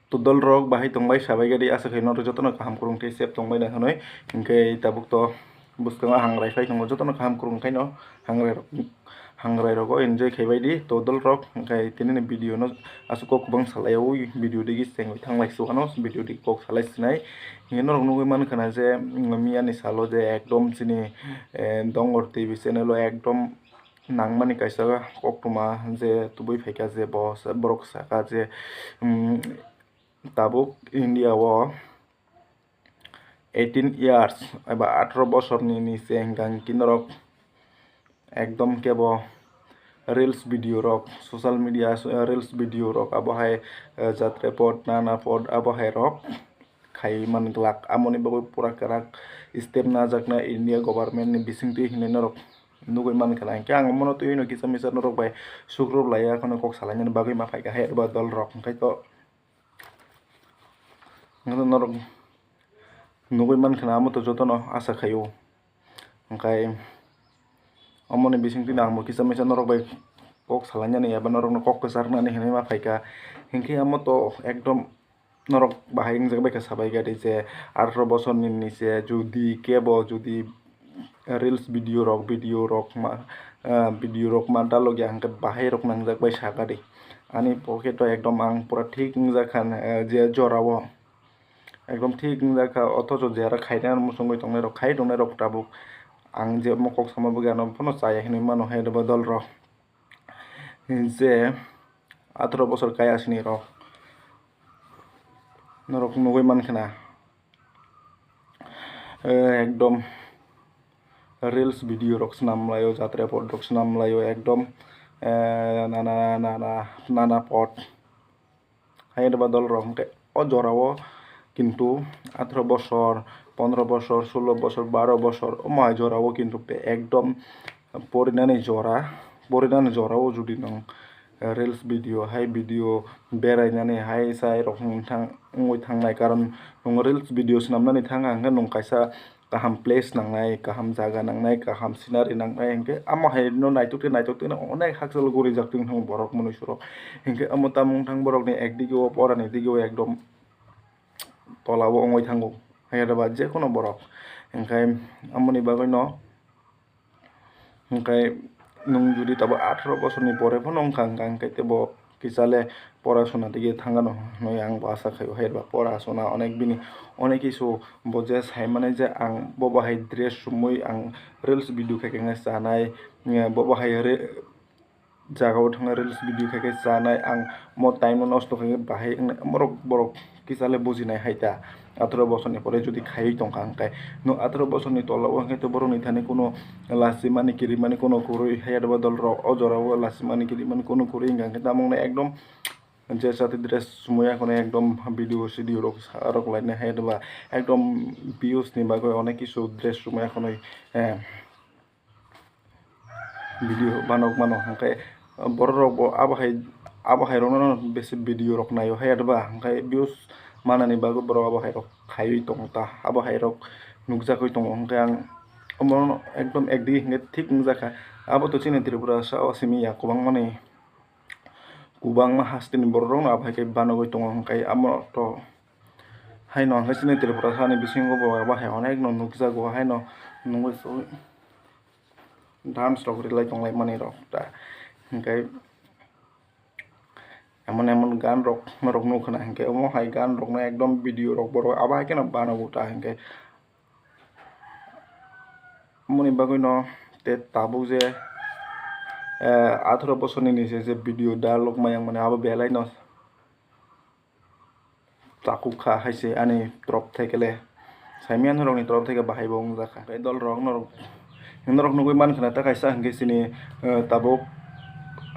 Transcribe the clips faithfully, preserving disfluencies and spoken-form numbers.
To dol rok bahai tongbai sabai gadi, asa khe norok jotono kaham kwrwng tei safe tongbai nai hwnwi. Hinkhe tabuk to bwskango hangrai phai tongo, jotono kaham kwrwng khaino hangrai rok, hangrai rogo enjoy khaibai di to dol rok. Hinkhe tini ni video no aswk kok kwbang salai o, video digi chengwi thanglai su ano video digi kok salai sinai. Hinkhe norok nugwi mankha na je, mm, miya ni salo je ekdom chini, eh, Dongor T V channel o ekdom nangmani kaisa koktwma je tubui phaikha je bo borok saka je, mm, tabuk India o eighteen years eba atharo bosorni ni se hwnkha hwnkhe norok ekdom kebo reels video rok, social media, eh, reels video rok, abo hai, eh, jatre pod, nana pod, abo hai rok khai man glak. Amoni bagwi pura kwrak step najakna India government ni bisingtwi hinwi norok nugwi mankha na. Hinkhe ang omono twiwi no kisa misa norok bai sukrup laiya kheno kok salainani bagwi ma phaikha hai eba dol rok. Hinkhe to norok nugwi mankha na, amo to jotono asa khaio. Hinkhe omoni bisingtwi no ang bo kisa misa norok bai kok salainani eba norokno kok kwcharnani hinwi ma phaikha. Hinkhe amo to ekdom norok bahai wngjak bai kha sabai gadi je atharo bosorni nise jodi kebo jodi reels video rok, video rok ma, ah, video rok ma dalogya hinkhe bahai rok nangjak bai sa gadi. Ani pocket o ekdom ang pura thik wngjak kha, eh, je jora o ekdom thik wngjak kha, othocho jera khaina muchungwi tongnai rok, khai tongnai rok tabuk ang je omo kok sama bagwi ano phano chaya hinwi mano hai eba dol rok. Je atharo bosor kai asini rok norok nugwi mankha na, eh, ekdom reels video rok swnam laio, jatre pod rok swnam laio, ekdom, eh, nana, nana, nana pod. Hai eba dol rok hinkhe o jora o kintu atharo bosor, pondro bosor, sulo bosor, baro bosor omo hai jora o kintu ekdom porinani jora, porinani jora o jodi nwng, eh, reels video hai video berainani hai sai rok wng thang, wngwi thangnai, karon nwng reels video swnamnani thang kha hwnkhe nwng kaisa kaham place nangnai, kaham jaga nangnai, kaham scenery nangnai, hinkhe amo hai no naithok khe naithok khe no onek hakchalo gorijak tong thang borok mwnwi surok. Hinkhe amo tamo wng thang borokni ekdigi o porani digi o ekdom tola o wngwi thango hai eba jekono borok. Hinkhe amoni bagwi no Hinkhe nwng jodi tabo atharo bosorni pore phano wngkha, wngkha, hinkhe tei bo kisa le pora sona dige thangano hinwi ang bo asa khaio. Hai eba pora sona onek bini onek kisu bo je saimani je ang bo bahai dress chumui ang reels video khaikhe chanai, bo bahai re-, jagao thangwi reels video khaikhe chanai, ang mo time no nosto khaikhe bahai wngnai, borok, borok kisa le bujinai hai ta. Atharo bosorni pore jodi khaiwi tongkha hinkhe, no atharo bosorni tola o hinkhe to borokni thani kuno lachimani kirimani kuno kwrwi hai eba dol rok o jora o lachimani kirimani kuno kwrwi hinkha hinkhe tamungno ekdom je jati dress chumui ya kheno ekdom video sidio rok sa rok lainai hai eba ekdom views ni bagwi onek kisu dress chumui ya kheno, eh, video banok mano, hinkhe borok rok bo abo hai, abo hai rokno besi video rok naio hai adba, hinkhe views manani bagwi borok abo hai rok khaiwi tongo ta, abo hai rok nukjagwi tongo, hinkhe ang omono ekdom ekdigi hinkhe thik wngjakha. Abo to chini Tripura sa o simi ya kwbangmani, kwbangma hasteni borok rokno abo hai khe banogwi tongo, hinkhe amo to haino hinkhe chini Tripura sani bisingo bo abo hai onekno nukjago, haino nungwi dance rok rilai tonglaimani rok ta, hinkhe emon emon gan rok norok nukha na, hinkhe omo hai gan rokno ekdom video rok borok abo hai kheno banago ta, hinkhe moni bagwi no te tabuk je, eh, atharo bosorni nise je video dalok mayang mani abo belai no. Takuk kha hai se ani torop thai khe le, saimanya norokni torop thai khe bahai bo wngjakha. Tei dol rok norok, norok nugwi mankha na ta kaisa hinkhe chini, eh, tabuk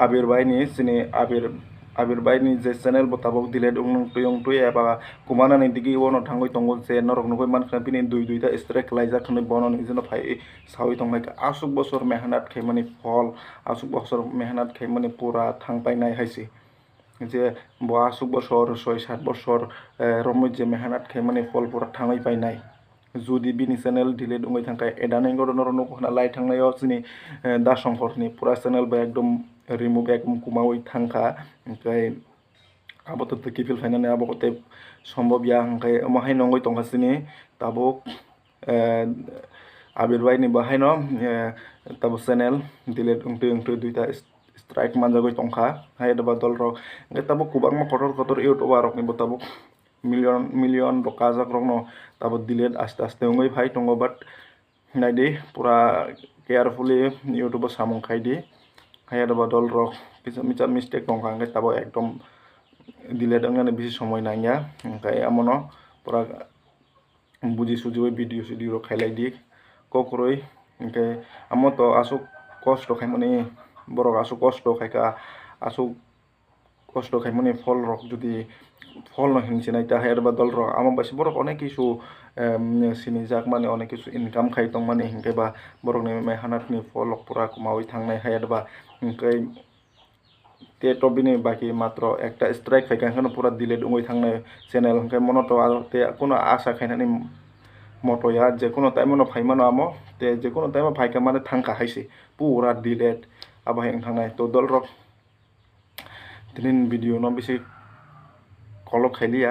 Abir bai ni, chini Abir, Abir bai ni je channel bo tabuk delete wng twi wng twi eba kumanani digi o no thangwi tongo je norok nugwi mankha na bini dui duita strike khlaijak hinwi bono nijino phai sawi tongmai kha. Aswk bosor mehnat khaimani phol, aswk bosor mehnat khaimani pura thang painai hai se. Je bo aswk bosor, soi sat bosor, eh, romwi je mehnat khaimani phol pura thangwi painai. Jodi bini channel delete wngwi thangkha, edani goro norok nukho khna lai thangnaio chini, eh, Da Songkorni pura channel bai ekdom remove ekdom kwmawi thangkha. Hinkhe abo to twi kiphil phainani abo tei sombobya, hwnkhe omo haino wngwi tongkha chini tabuk, eh, Abir bai ni bo haino, eh, tabuk channel delete wngtwi wngtwi duita strike manjagwi tongkha. Hai eba dol rok hwnkhe tabuk kwbangma kotor kotor YouTuber rok ni bo tabuk million million rok kajak rok no tabuk delete aste aste wngwi phai tongo, but naidi pura carefully YouTube o samung khaidi. Hai eba dol rok kisa misa mistake tongkha hwnkhe tabuk ekdom delete wngnani bisi somoi nangya, hwnkhe amono pura buji sujiwi video sidio rok khailai di kok kwrwi. Hwnkhe amo to aswk kosto khaimani, borok aswk kosto khaikha, aswk kosto khaimani phol rok jodi phol no hinwi sinai ta hai eba dol rok amo bai se borok onek kisu, em, sinijak mani, onek kisu income khai tongmani, hwnkhe ba borok ni mai hanat ni phol rok pura kwmawi thangnai hai eba. Hwnkhe te to bini baki matro ekta strike phaikha, hwnkhe no pura delete wngwi thangnai channel, hwnkhe mono to aro te kuno asa khainani moto ya, je kuno time no phaimano amo, te je kuno time o phaikha mane thangkha hai se pura delete, abo hai wng thangnai. To dol rok tini video no bisi kolok khailiya,